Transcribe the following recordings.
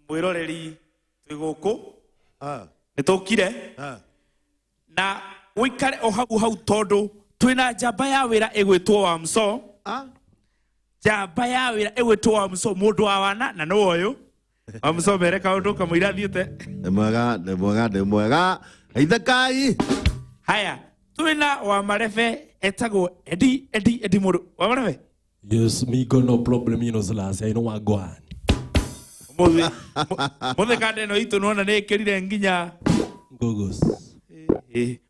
Mwiroreri twi guku nĩ tũkire na ũikare o hau hau tondũ twĩna njamba ya wĩra ĩgwĩtwo wa mso njamba ya wĩra ĩgwĩtwo wa mso mũndũ wa wana na nĩwe ũyũ wa mso mere kaũndũ kamũira thiĩte. Ndĩ mwega, ndĩ mwega, ndĩ mwega. Geithĩkai. Haya, twĩna wa marebe etagwo Edi Edi Edi mũndũ wa marebe. Yes, me got no problem, you know, Selassie. I know what go on. Mũthĩ mũthĩ kanda ĩno itũ nĩwona nĩ ĩkĩrire nginya Gogos.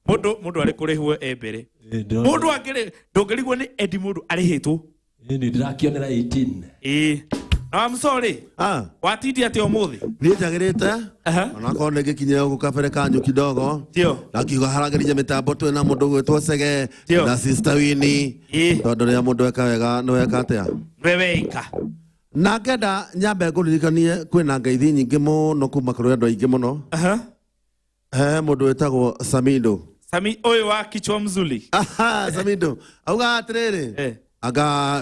Mũndũ arĩ kũrĩhwo e mbere. Mũndũ angĩrĩ ndũngĩrigwo nĩ Edi mũndũ arĩhĩtwo. Nĩ ndĩrakĩonera 18. Ĩĩ. Na wa msorĩ watindia atĩa ũmũthĩ? Niĩ njagĩrĩte onakorwo nĩ ngĩkinyire gũkũ kabere kanyu kidogo. Ndio. Ndakiuga haragĩria mĩtambo twĩ na mũndũ gwĩtwo Cege Ndio. na Sister Winnie. Ĩĩ. Tondũ rĩrĩa mũndũ eka wega nĩ weka atĩa? Nĩwe weika. Na ngenda nyambe ngũririkanie kwĩna ngeithi nyingĩ mũno kuma kũrĩ andũ aingĩ mũno. He mũndũ wĩtagwo Samido. Sami ũyũ wa kichwa mzuri. Aha, Samido. Auga atĩrĩrĩ. Anga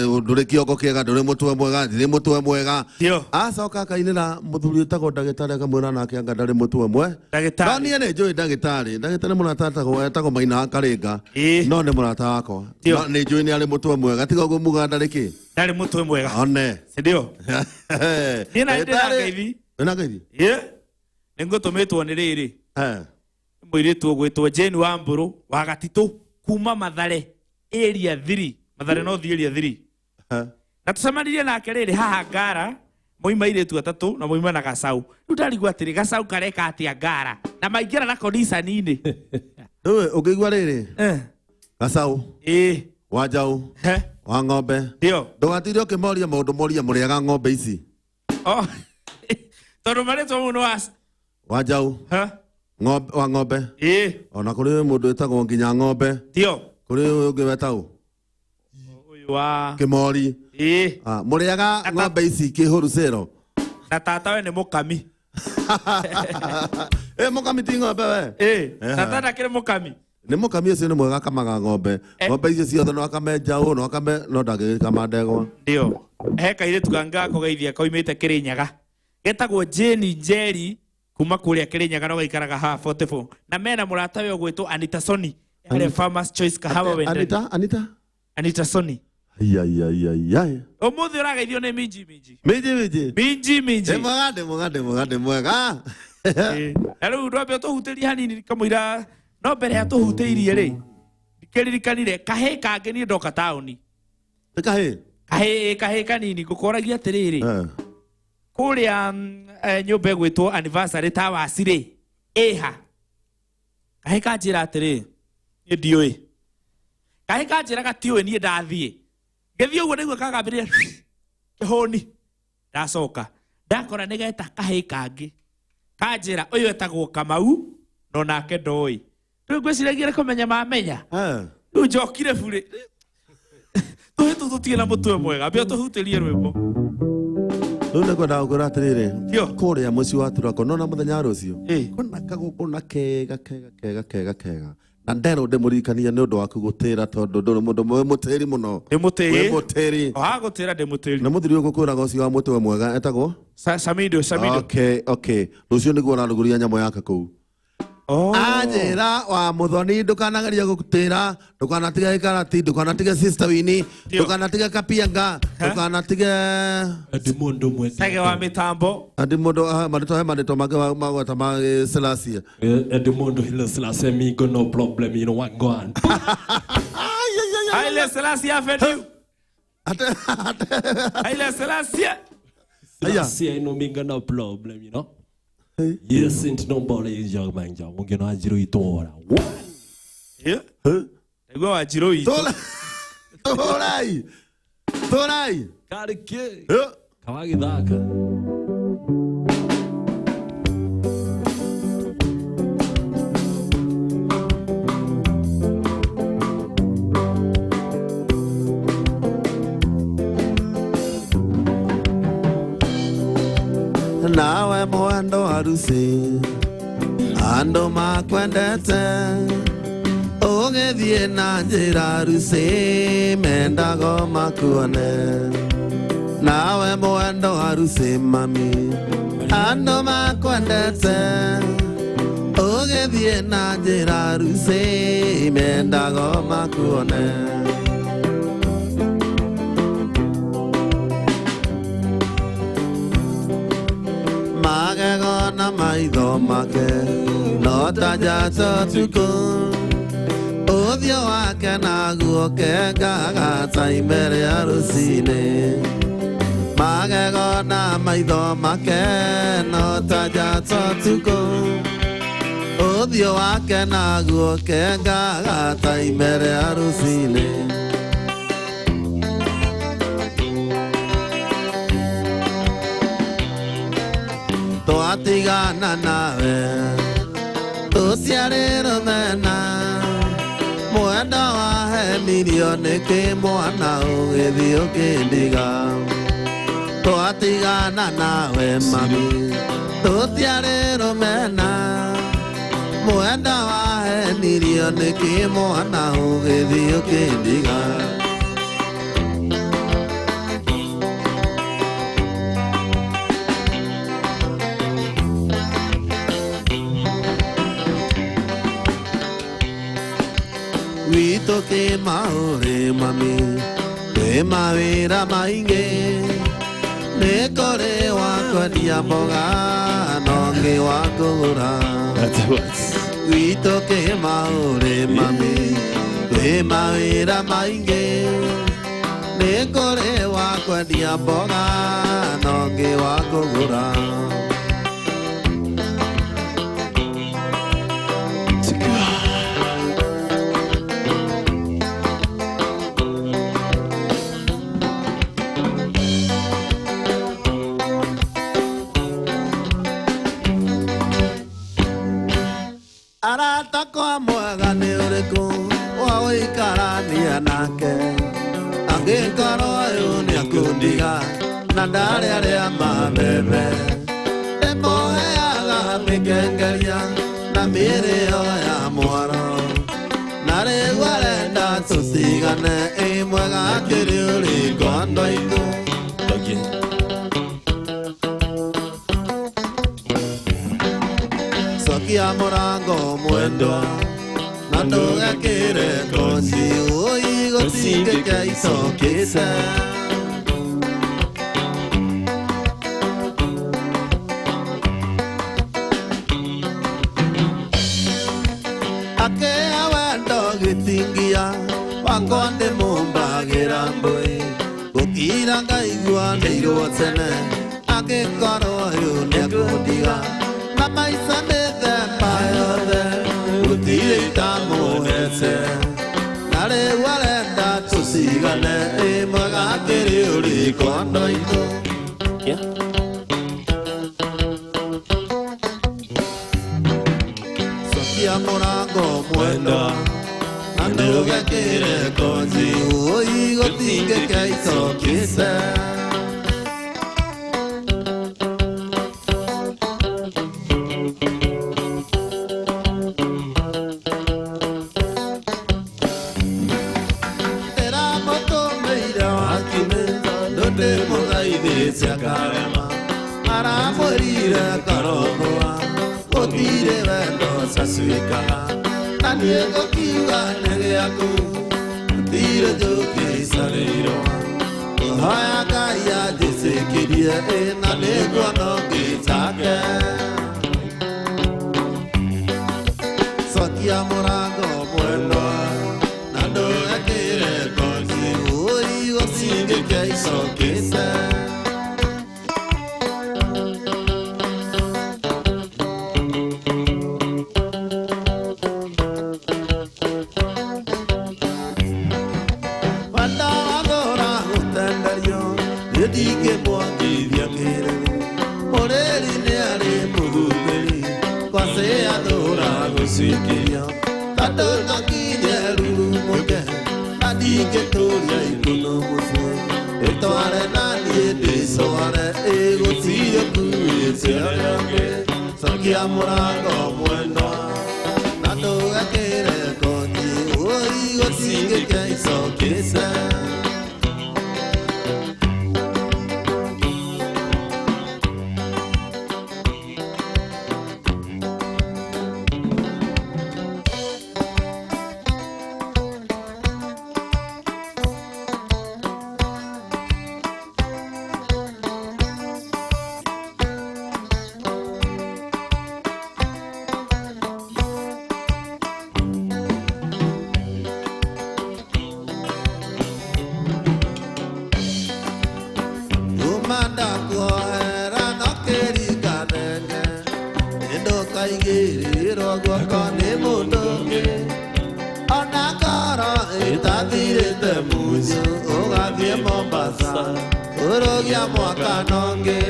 ndũrĩ kĩongo kĩega, ndũrĩ mũtwe mwega, ndirĩ mũtwe mwega. Ndio. Acoka akainĩra mũthuri wĩtagwo ndagĩtarĩ akamwĩra nake anga ndarĩ mũtwe mwe. Ndagĩtarĩ. No niĩ nĩ njũĩ ndagĩtarĩ. Ndagĩtarĩ mũrata etagwo Maina wa Karĩnga. Ĩĩ. No nĩ mũrata wakwa. Ndio. No nĩ njũĩ nĩ arĩ mũtwe mwega. Tiga ũguo muga ndarĩ kĩ. Ndarĩ mũtwe mwega. One. Si ndio? Niĩ na ndĩ na ngeithi. Wĩna ngeithi? Ĩĩ. Nĩ ngũtũmĩtwo nĩ rĩrĩ. Eh. Mũirĩtu ũgwĩtwo Jane wa Mbũrũ wa Gatitũ kuma Mathare area 3. Mathare North area 3. Na tũcemanirie nake rĩrĩ haha Ngara, moima airĩtu atatũ na moima na gacau. Rĩu ndarigwo atĩrĩ, gacau kareka atĩa Ngara? Na maingĩra nako Nissan-inĩ. Rĩu ũngĩigua rĩrĩ gacau Ĩĩ. wa njaũ wa ng'ombe. Ndio. Ndũgatinde ũkĩmoria maũndũ moria mũrĩaga ng'ombe ici. Oh. Tondũ marĩtwa mau nĩ wa Wa njaũ. Ng'ombe wa ng'ombe. Ĩĩ. Ona kũrĩ mũndũ wĩtagwo nginya ng'ombe. Ndio. Kũrĩ ũyũ ũngĩ wetagwo Ũyũ wa kĩmori. Ĩĩ. Mũrĩaga ng'ombe ici kĩhũrucĩro. Na tata we nĩ mũkami. Ĩ mũkami ti ng'ombe we. Ĩĩ. Tata ndakĩrĩ mũkami. Nĩ mũkami ũcio nĩ mwega akamaga ng'ombe. Ng'ombe icio ciothe no akame njaũ, no akame no ndangĩgĩkama ndegwa. Ndio. He kairĩtu kangĩ gakũgeithia koimĩte Kĩrĩnyaga. Getagwo Jane Njeri kuma kũrĩa Kĩrĩnyaga no gaikaraga haha 44. Na mena mũrata we ũgwĩtwo Anita Soni. Harĩa Farmers Choice Kahawa Wendani. Anita, Anita. Anita Soni. Ai ai ai ai ai. Ũmũthĩ ũrageithio nĩ minji minji. Minji minji. Minji minji. Ndĩ mwega, ndĩ mwega, ndĩ mwega, ndĩ mwega. Na rĩu ndwambe ũtũhutĩrie hanini kamũira no mbere ya tũhutĩirie rĩ ndikĩririkanire kahĩ kangĩ niĩ ndoka taũni. Nĩ kahĩ? Kahĩ kahĩ kanini ngũkoragia atĩrĩrĩ. Kũrĩa nyũmba ĩgwĩtwo Anniversary Towers rĩ ĩha. Kahĩ kanjĩra atĩrĩ niĩ ndiũĩ. Kahĩ kanjĩra gatiũĩ niĩ ndathiĩ. Ngĩthiĩ ũguo ndaigua kagambĩrĩria kĩhũni. Ndacoka ndakora nĩ geta kahĩ kangĩ. Kanjĩra ũyũ etagwo Kamau no nake ndoĩ. Rĩu ngwĩciragia nĩ kũmenya mamenya. Rĩu njokire burĩ. Tũhĩ tũu tũtirĩ na mũtwe mwega. Ambia ũtũhutĩrie rwĩmbo. Rĩu nĩ ngwendaga gũkwĩra atĩrĩrĩ kũrĩa mũciĩ wa Turako nona mũthenya wa rũciũ kwĩna kagũngũna kega kega kega kega kega na nderwo ndĩmũririkanie nĩ ũndũ waku gũtĩra tondũ ndũrĩ mũndũ wĩ mũtĩri mũno. Ndĩ mũtĩi. Wĩ mũtĩri. O haha gũtĩra ndĩ mũtĩri. Na mũthuri ũyũ ngũkwĩraga ũcio wa mũtwe mwega etagwo Samido, Samido. Okay, okay. Rũciũ nĩguo ũrarugũria nyamũ yake kũu. Oh. Anjĩra wa mũthoni ndũkanagerie gũtĩra ndũkanatige gĩkarati ndũkanatige Sister Winnie ndũkanatige kapianga ndũkanatige Andi mũndũ mwe. Sege wa mĩtambo. Andi mũndũ marĩtwa he marĩtwa mangĩ magweta ma Selassie. Andi mũndũ Haile Selassie me got no problem, you know what go on. Haile Selassie Avenue. Haile Selassie. Selassie I know me got no problem, you know. Yes, ain't nobody is young man, young. Ngeno anjiro itora. Yeah. Ndaigua wanjirũ witũ. Tũrai. Tũrai. Karĩ kĩ? Kawagĩthaka. Nawe mwendo harusi andũ makwendete ũgĩthiĩ na njĩra harusi mendago makuone. Nawe mwendo harusi mami andũ makwendete ũgĩthiĩ na njĩra harusi mendago makuone. Magego na maitho make no ta njata ũtukũ ũthiũ wake naguo kengaga ta ime rĩa rũcinĩ. Magego na maitho make no ta njata ũtukũ ũthiũ wake naguo kengaga ta ime rĩa rũcinĩ. Twatigana nawe tũciarĩrwo mena mwenda wahenirio nĩkĩ mwana ũgĩthiĩ ũkĩndiga. Twatigana nawe mami tũtiarĩrwo mena mwenda wahenirio nĩkĩ mwana ũgĩthiĩ ũkĩndiga. Witũ kĩ maũrĩ mami kwĩ mawĩra maingĩ nĩ kũrĩ wa kwendia mboga na ũngĩ wa kũgũra. Witũ kĩ maũrĩ mami kwĩ mawĩra maingĩ nĩ kũrĩ wa kwendia mboga na ũngĩ wa kũgũra. Arata kwa mwega nĩ ũrĩkũ wa gũikarania nake angĩkorwo ũyũ nĩakũndiga na ndarĩ arĩa mabebe ndĩmũheaga mĩkengeria na mĩrĩo ya mwaro na rĩu arenda tũtigane ĩ mwega akĩrĩ ũrĩkũ andũ aitũ. Cokia mũrango mwendwa na ndũgekĩre konji ũi gũtingĩkĩa icokĩte. Akĩa wendo gĩtingia wakwa ndĩmũmbagĩra mbũi gũkira ngaigua ndĩirwo tene angĩkorwo ũyũ nĩekũndiga na maica mĩthemba yothe gũtirĩ itamũhete na rĩu arenda tũcigane ĩ mwega akĩrĩ ũrĩkũ andũ aitũ. Cokia mũrango mwendwa na ndũgekĩre konji ũi gũtingĩkĩa icokĩte. Karema aramwĩrire karomboa gũtirĩ wendo cacuĩkaga na niĩ ngũkiuga nĩ gĩaku gũtirĩ njũkĩ icarĩirwo ngũhoya Ngai anjĩtĩkĩrie ĩ na nĩnguona ũngĩ take. Cokia mũrango mwendwa na ndũgekĩre konji ũi gũtingĩkĩa icokĩte. Ndingĩmwongithia kĩrĩrĩ mũrĩri nĩ arĩ mũhuthĩri kwacĩ athũra gũcuikĩrio tondũ tokinye rurumũke na ndingĩtũria ikuno mũciĩ ĩtware na niĩ ndĩcware ĩ gũtirĩ ũkuĩte ũrĩa ũngĩ. Cokia mũrango mwendwa na ndũgekĩre konji ũi gũtingĩkĩa icokĩte. Wakuohera no kĩringa thenge Nĩndũkaigĩrĩrwo guoko nĩ mũndũ ũngĩ Ona ngoro ĩtathirĩte munyu Ũgathiĩ Mombasa ũrũgia mwaka nongĩ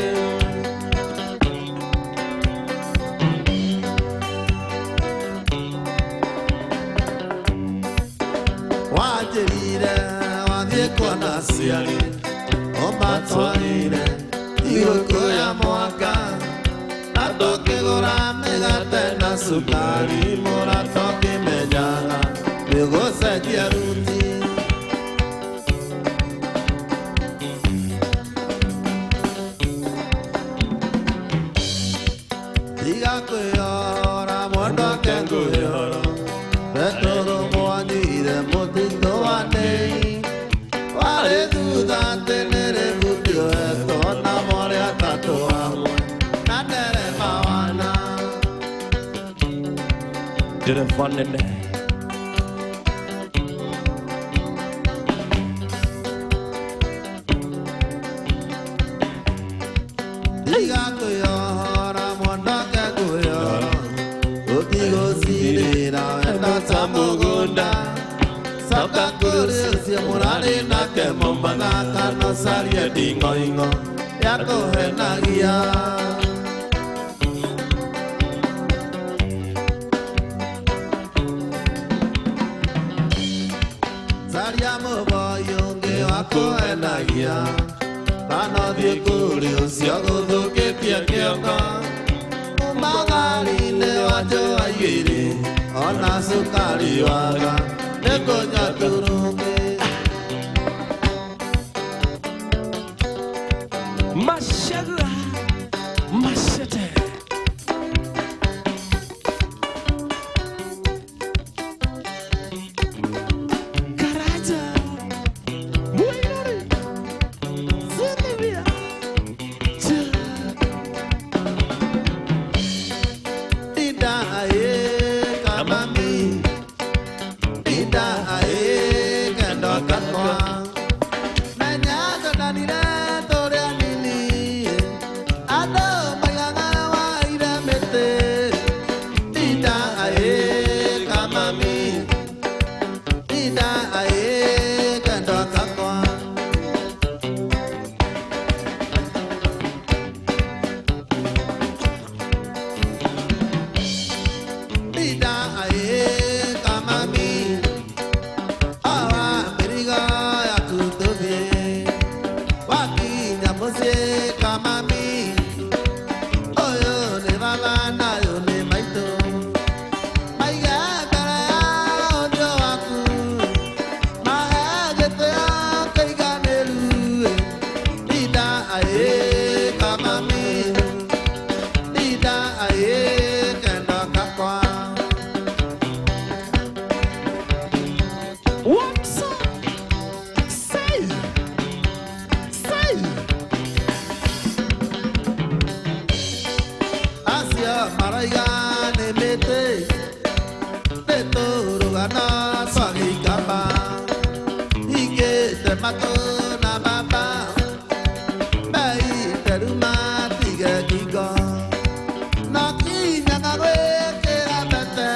Wanjĩrire wathiĩ kuona aciari Ũmatwarire thigũkũ ya mwaka Na ndũkĩgũra mĩgate na cukari Mũrata ũkĩmenyaga nĩũgũcenjia ruti Tiga kwĩyora mwendwa ke ngwĩyora Petero mwanyire mũtitũ wa Nei Warĩ thutha atĩ nĩrĩbuti oetwo na morĩ atatũ hamwe na ndereba wana Ndereba nene Tiga kwĩyohora mwendwa ke ngwĩyora Ũtigũcirĩra wendo ta mũgũnda Coka kũrĩ ũcio mũrarĩ nake Mombatha kana ũcarie nding'oing'o ya kũhenagia Caria mũboi ũngĩ wa kũhenagia Kana ũthiĩ kũrĩ ũcio gũthũkĩtie kĩongo Umagari-inĩ wa njũa igĩrĩ Ona cukari waga nĩkũnyua turungi Mashallah Machete Karaja Muinori Silvia Dinda ae kamami Dinda ae kendo kakwa Menya tonanire tũrĩ anini Andũ maigaga waire mĩtĩ Dinda ae kamami Dinda ae kendo kakwa Dinda ae kamami Awa mĩrigo yaku tũthiĩ Wakinya mũciĩ kamami Ũyũ nĩ baba na ũyũ nĩ maitũ Maige mbere ya ũthiũ waku Mahe gĩtĩo kĩiganĩru Dinda ae kamami Dinda ae kendo kakwa What's up? Say Say Acio maraiga nĩ mĩtĩ Nĩ tũrũgano twa gĩikamba Hingĩte matũ na baba Meite ruma tige ngingo No kinyaga gwĩkĩra mbete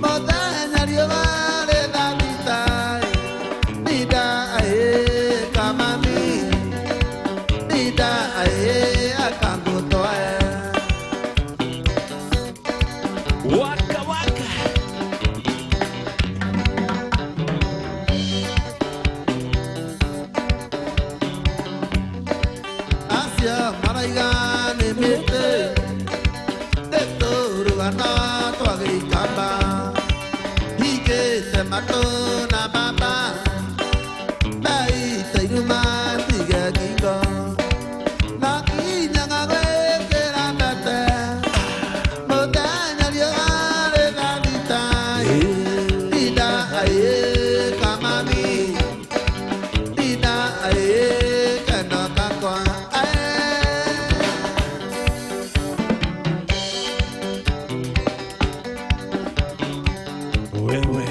Mũthenya riũa rĩthathita Ndinda aĩ kamami Ndinda aĩ akangũtwae Waka waka Acio maraiga nĩ mĩtĩ Nĩ tũrũgano twa gĩikamba Hingĩte matũ na baba Meite iruma tige ngingo No kinyaga gwĩkĩra mbete Mũthenya riũa rĩthathita Ndinda aĩ kamami Ndinda aĩ kendo kakwa aĩ Wewe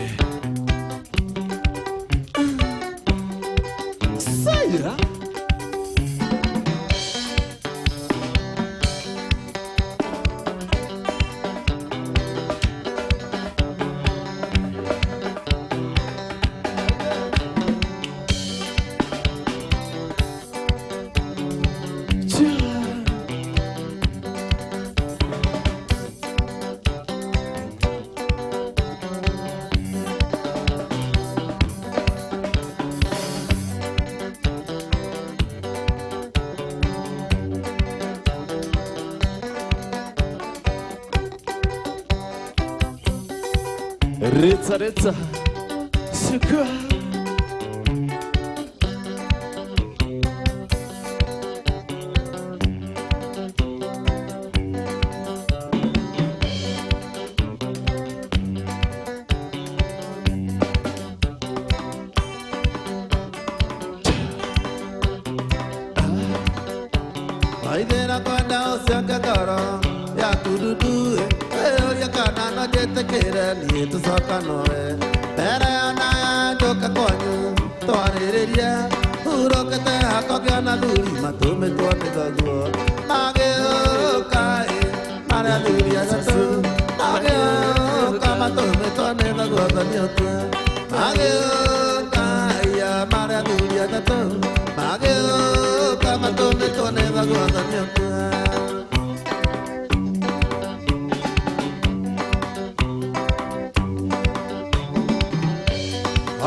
Ritsa ritsa. Sukua. Waithĩra kwenda ũcionge ngoro yaku ndundu ĩũrie kana no njĩtĩkĩre niĩ tũcokanwe mbere ona njũke kwanyu twarĩrĩrie hurũkĩte hakwa ngĩona thuri matũmĩtwo nĩ thoguo magĩũka ĩ marĩ athuri atatũ magĩũka matũmĩtwo nĩ thoguo thoni ũkue magĩũka iya marĩ athuri atatũ magĩũka matũmĩtwo nĩ thoguo thoni ũkue.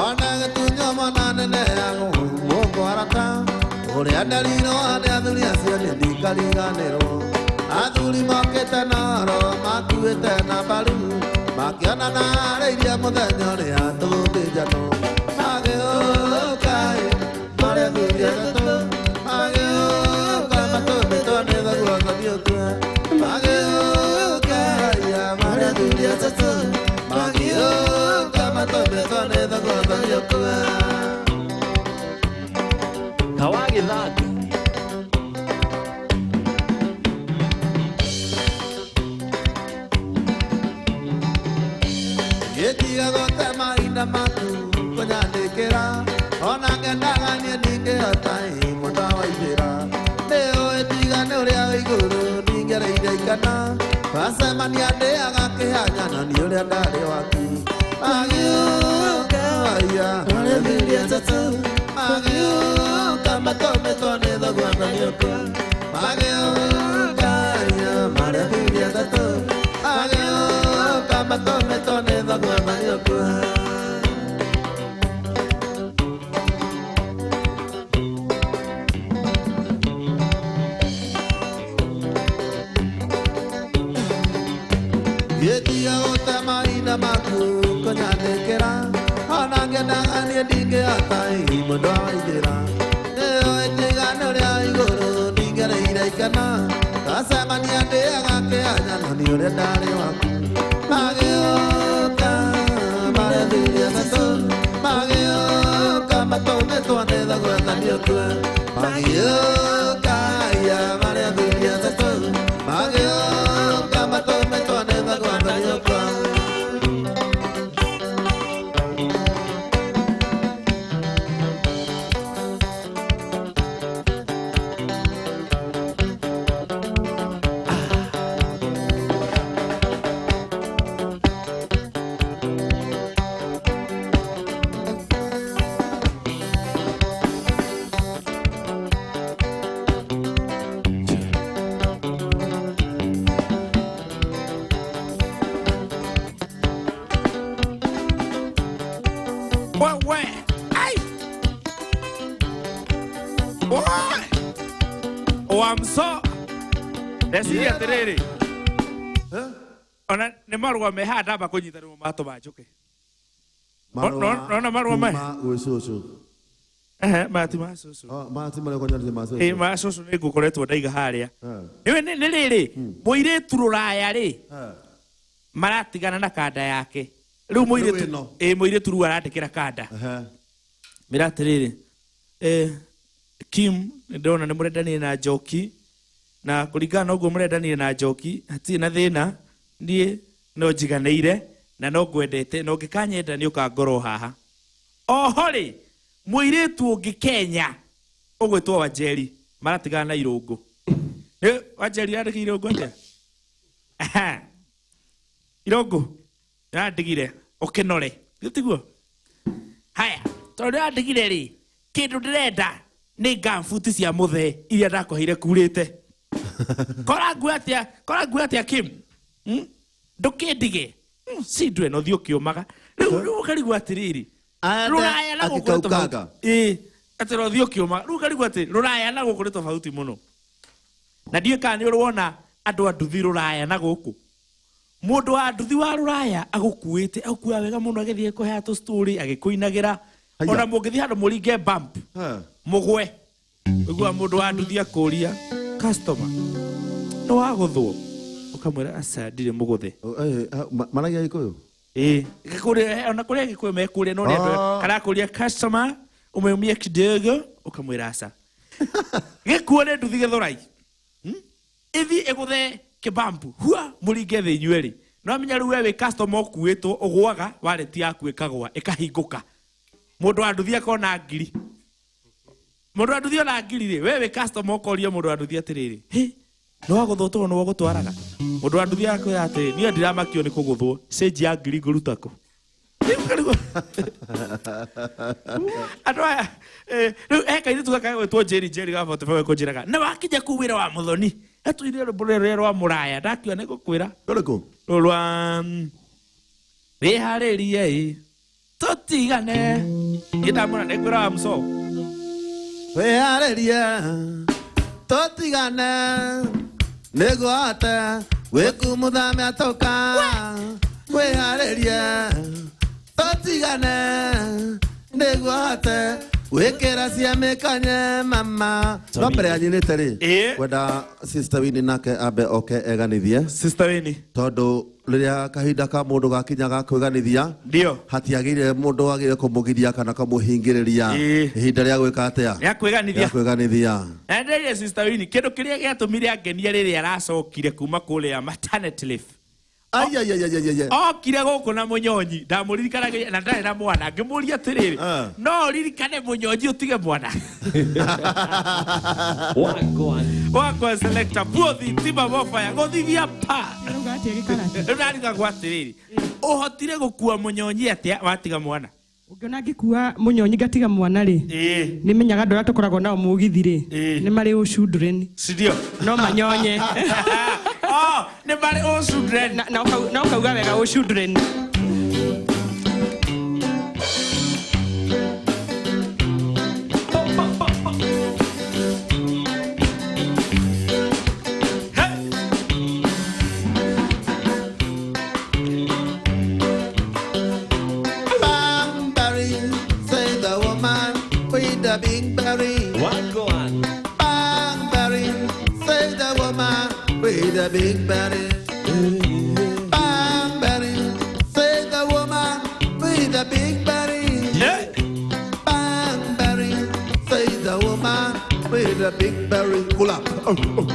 Ona gĩtunyo mwana nene yagwo mũkũ arata ũrĩa nderirwo nĩ athuri acio niĩ ndikariganĩrwo. Athuri mokĩte na oro makuĩte na mbaru makĩonana arĩirie mũthenya ũrĩa tũgũthĩnjanwo magĩũka ĩ marĩ athuri atatũ magĩũka matũmĩtwo nĩ thoguo thoni ũkue magĩũka iya marĩ athuri atatũ magĩũka matũmĩtwo nĩ thoguo thoni ũkue. Kawagithaka. Gĩtiga gũte mahinda maku kũnyandĩkĩra ona ngendaga niĩ ndingĩhota ĩ mũndũ wa ithĩra nĩũĩ tiga nĩ ũrĩa wĩ igũrũ ndingereire ikana twacemania ndĩaga kĩhanya na nĩ ũrĩa ndarĩ waku magĩũka iya marĩ athuri atatũ magĩũka matũmĩtwo nĩ thoguo thoni ũkue magĩũka iya marĩ athuri atatũ magĩũka matũmĩtwo nĩ thoguo thoni ũkue. Gĩtiga gũte mahinda maku kũnyandĩkĩra ona ngendaga niĩ ndingĩhota ĩ mũndũ wa ithĩra nĩũĩ tiga nĩ ũrĩa wĩ igũrũ ndingereire ikena twacemania ndĩaga kĩhanya no nĩ ũrĩa ndarĩ waku magĩũka marĩ athuri atatũ magĩũka matũmĩtwo nĩ thoguo thoni ũkue magĩũka iya marĩ athuri atatũ magĩũka matũmĩtwo nĩ thoguo thoni ũkue. Wewe. Ai. Oi. Wamso. Ndeciria atiriri. Ona nĩ marũa me haha ndamba kũnyita nĩmo matũma njũke. Nona marũa maya? Kuma gwĩ cũcũ. Ehe, maya ti ma cũcũ. Oh, maya ti marĩa ũkũnyarĩte ma cũcũ. Ĩ, ma cũcũ nĩ ngũkoretwo ndaiga harĩa. Nĩwe nĩ rĩrĩ, mũirĩtu rũraya rĩ, maratigana na kanda yake. Rĩu mũirĩtu ĩno. ĩ mũirĩtu rĩu arandĩkĩra kanda. Mĩra atĩrĩrĩ, Kim, nĩndĩrona nĩ mũrendanire na Njoki, na kũringana na ũguo mũrendanire na Njoki, hatirĩ na thĩna, niĩ no njiganĩire na no ngwendete, na ũngĩkanyenda nĩ ũkangorwo haha. Oho rĩ, mũirĩtu ũngĩ Kenya ũgwĩtwo Wanjeri, maratigana na Irũngũ. Nĩ Wanjeri arandĩkĩire Irũngũ atĩa? Aha. Irũngũ, nĩarandigire ũkĩnore, gĩtiguo? Haya, tondũ nĩarandigire rĩ, kĩndũ ndĩrenda nĩ ngambuti cia mũthee iria ndakũheire kurĩte. Kora nguo atĩa? Kora nguo atĩa Kim? Ndũkĩndige. Cindwe no thiĩ ũkĩũmaga. Rĩu rĩu ũkarigwo atĩrĩrĩ. Rũraya na gũkũ nĩ tofauti. Akĩkaukanga. Ĩĩ, atĩ no thiĩ ũkĩũmaga. Rĩu ũkarigwo atĩ rũraya na gũkũ nĩ tofauti mũno. Na ndiũĩ kana nĩ ũrĩ wona andũ a nduthi rũraya na gũkũ. Mundu wa nduthi wa ruraya agukuite, agukua wega muno, agithie kuhea tu story, agikuinagira. Haiya. Ona mungithie handu muringe bump mugwe, igua mundu wa nduthi akuria customer no waguthwo, ukamwira aca ndirĩ muguthe. Maragia Gĩkũyũ? Ĩĩ, kũrĩa ona kũrĩa Gĩkũyũ mekũrĩa no nĩ andũ karakuria customer umeumia kidogo, ukamwĩra aca. Gĩkuo nĩ nduthi Gĩthũrai, Ĩthiĩ ĩgũthe kĩbambu hua mũringe thĩ inyuerĩ. No menya rĩu we wĩ customer ũkuĩtwo, ũgũaga wallet yaku ĩkagũa ĩkahingũka. Mũndũ wa nduthi akona ngiri. Mũndũ wa nduthi ona ngiri rĩ, we wĩ customer ũkoria mũndũ wa nduthi atĩrĩrĩ, hĩ, nĩ wagũthwo tondũ nĩ wagũtwaraga. Mũndũ wa nduthi akwĩra atĩrĩ, niĩ ndiramakio nĩ kũgũthwo, cĩnji ya ngiri ngũruta kũ? Andũ aya, rĩu he kairĩtu gaka gegwĩtwo Njeri, Njeri ga 45 ekũnjĩraga, nĩ wakinya kũu wĩra wa Mũthoni, atũire rwĩmbo rũrĩa rwa mũraya, ndakiuga nĩ ngũkwĩra. Rũrĩkũ? Rũrũ rwa, wĩharĩrie ĩ, tũtigane. Niĩ ndamwĩra nĩ ngwĩra wa mũco. Wĩharĩrie, tũtigane, nĩngũhota gwĩkumutha mĩatũka. Wĩharĩrie, tũtigane, nĩngũhota gwĩkĩra cia mĩkanye mama. No mbere ya nyinĩte rĩ, kwenda Sister Winnie nake ambe oke eganithie. Sister Winnie. Tondũ rĩrĩa kahinda ka mũndũ gakinya ga kwĩganithia, Ndio. hatiagĩrĩire mũndũ wagĩrĩire kũmũgiria kana kũmũhingĩrĩria. Ihinda rĩa gwĩka atĩa? Rĩa kwĩganithia. Rĩa kwĩganithia. Na ndĩrĩire Sister Winnie, kĩndũ kĩrĩa gĩatũmire angenie rĩrĩa aracokire kuma kũrĩa maternity leave. Ai, ai, ai, ai, ai, ai. Okire gũkũ na mũnyonyi, ndamũririkanagia na ndarĩ na mwana, ngĩmũria atĩrĩrĩ, no ũririkane mũnyonyi ũtige mwana. Wakwa. Wakwa selector, buothi, tima mofaya, gũthithia pa. Ũrauga atĩa gĩkarati? Rĩu ndarigagwo atĩrĩrĩ, ũhotire gũkua mũnyonyi atĩa watiga mwana? Ũngĩona ngĩkua mũnyonyi ngatiga mwana rĩ, nĩ menyaga andũ arĩa tũkoragwo nao mũgithi rĩ, nĩ marĩ ũcundũreni. Sindio? No manyonye. Oh, nĩ marĩ ũcundũreni. Na ũkauga wega ũcundũreni. The big belly, bang belly, say the woman with the big belly. Yeah. Bang belly, say the woman with the big belly. Pull up. Oh, oh.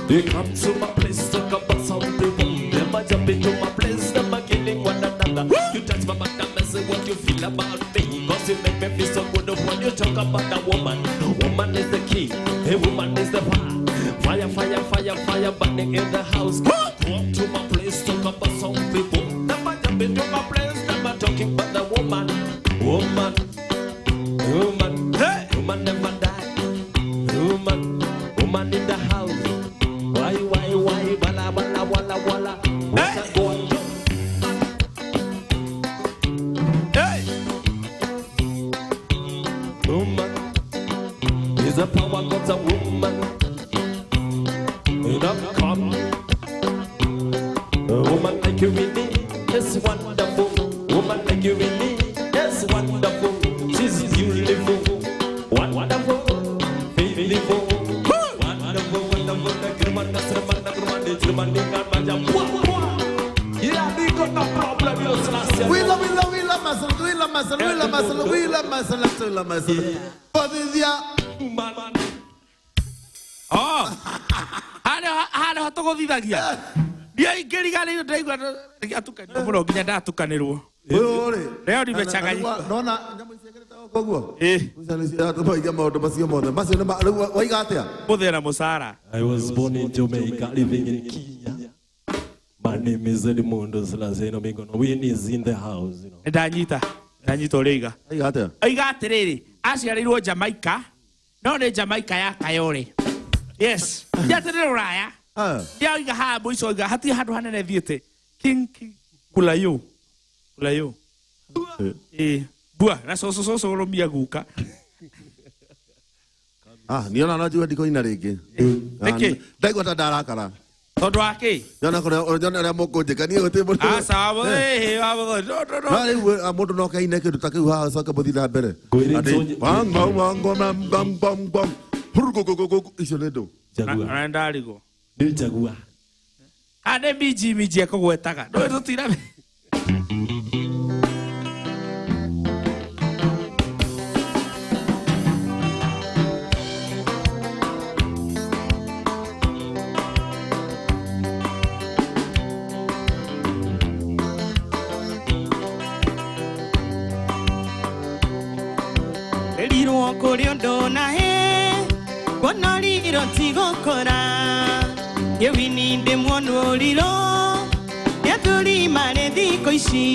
They come to my place, talk about some people. Them a jump into my place, them a killing one another. Woo! You touch my back and say what you feel about me. Because you make me feel so good when you talk about a woman. Woman is the key, a woman is the power. Fire, fire, fire, fire, burning in the house. Come to my place, talk about some people. Never jump into my place, never talking about the woman. Woman, woman, Hey! Woman never die. Woman, woman in the house. Why, why, why, wala, wala, wala, wala. What Hey! a go on, jump. Hey! Woman is a power, got a woman. Enough come. A woman like you really is wonderful. Woman like you really is wonderful. She's beautiful, wonderful, beautiful, wonderful, wonderful. The woman, the woman, the woman, the woman, the woman, the woman. Yeah, we got no problem. You know, We love, we love, we love myself, we love myself, we love myself, we love myself, we love myself. But this year, man. Oh. Harĩa ho tũgũthithagia. Ndiĩ ngĩriganĩirwo ndaigua ngĩatukanĩrwo mũno nginya ndatukanĩrwo. Ũyũ rĩ. Leo nimechanganyika. Ndona nyamũ ici ĩkĩrĩte gũkũ ũguo. Ĩ. Icio nĩcio iratũma maũndũ macio mothe. Macio nĩ ma-, rĩu waiga atĩa? Mũthee na mũcara. I was born in Jamaica, living in Kenya. My name is Edmundo Salazar Migono. Winnie is in the house, you know. Nĩ ndanyita. Ndanyita ũrĩa oiga. Oiga atĩa? Oiga atĩrĩrĩ, aciarĩirwo Jamaica, no nĩ Jamaica ya Kayole. Yes. Ti atĩ nĩ rũraya. Nĩ oiga haha mũico oiga hatirĩ handũ hanene thiĩte. King, King, Kulayo. Kulayo. Bua, na cũcũ, cũcũ rũmia guka. Niĩ ona no njigue ndikũina rĩngĩ. Nĩkĩ? Ndaigua ta ndarakara. Tondu wa kĩ? Nyona kũrĩa nyona ũrĩa mũkũnjĩka niĩ gũtirĩ mũndũ. Aca wamũthoni wamũthoni no no no. No rĩu mũndũ no kaine kĩndũ ta kĩu haha ũcoke mũthiĩ na mbere. Ngwĩrĩtwo Atĩ, bang, bang, bang, bang, bang, bang, bang. Huru, go, go, go, go. Icio nĩ ndũ. Njagua. Na ndarigwo. Nĩ njagua. Kana nĩ minji minji ekũgwetaga. Ndũĩ tũtira. Rirwo kũrĩ ũndũ na hĩ kuona riro tigũkũra gĩwini ndĩmuonũrirwo nĩ athuri marĩ thikũ ici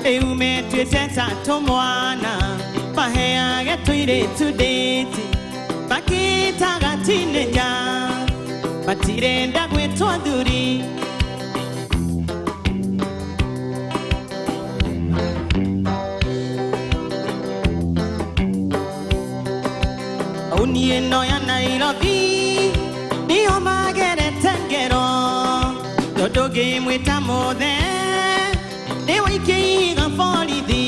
rĩu metuĩte ta tũmwana maheage tũirĩtu ndĩti makĩtaga tinĩnja matirenda gwĩtwo athuri. Taũni ĩno ya Nairobi nĩho magerete ngero tondũ ngĩmwĩta mũthe nĩwaikĩiga borithi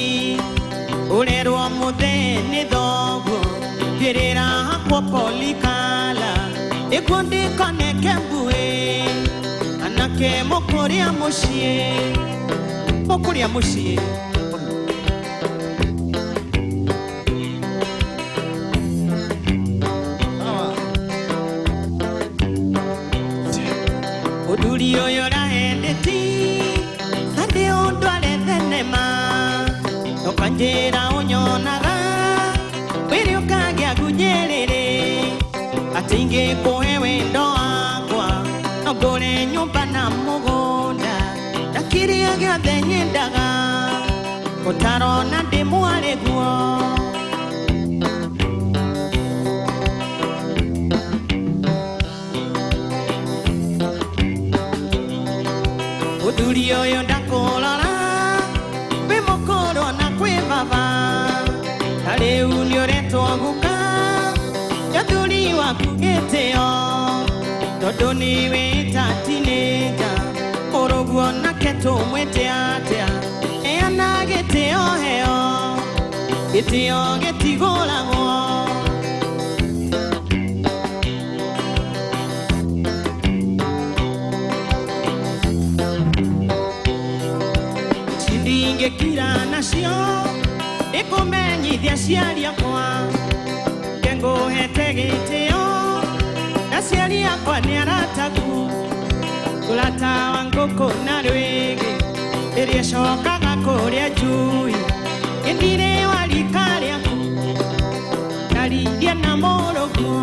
ũrerwo mũthe nĩ thoguo ngĩrĩra hakwo polikala nĩguo ndĩkoneke mbuĩ anake mũkũrĩa mũciĩ mũkũrĩa mũciĩ. Ũthuri ũyũ ũraendeti sande ũndware thenema ũkanjĩra ũnyonaga wĩrĩ ũkagĩa ngunyĩrĩrĩ atĩ ingĩkũhe wendo wakwa no ngũre nyũmba na mũgũnda na kĩrĩa gĩothe nyendaga ũtarona ndĩ mwarĩ guo. Ũthuri ũyũ ndakũrora kwĩ mũkũrũ na kwĩ baba ta rĩu nĩũretwo guka nĩ ũthuri waku gĩtĩo tondũ nĩwĩta tinĩnja mũrũguo nake tũmwĩte atĩa heana gĩtĩo heo gĩtĩo gĩtigũragwo. Ndingĩkira nacio nĩkũmenyithia aciari akwa ngũhete gĩtĩo aciari akwa nĩ aratagu ũrata wa ngũkũ na rwĩgĩ ĩrĩa ĩcokaga kũrĩa njui ĩndirĩ wa rika rĩaku naririe na mũrũguo.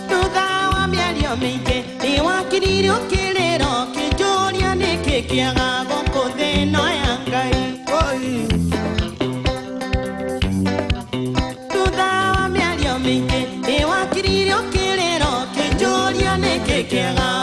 Thutha wa mĩario mĩingĩ nĩwakiririe ũkĩrĩrĩrie kĩaga gũkũ thĩ ĩno ya Ngai. Thutha wa mĩario mĩingĩ nĩwakiririe ũkĩrĩra ũkĩnjũria nĩkĩ kĩaga.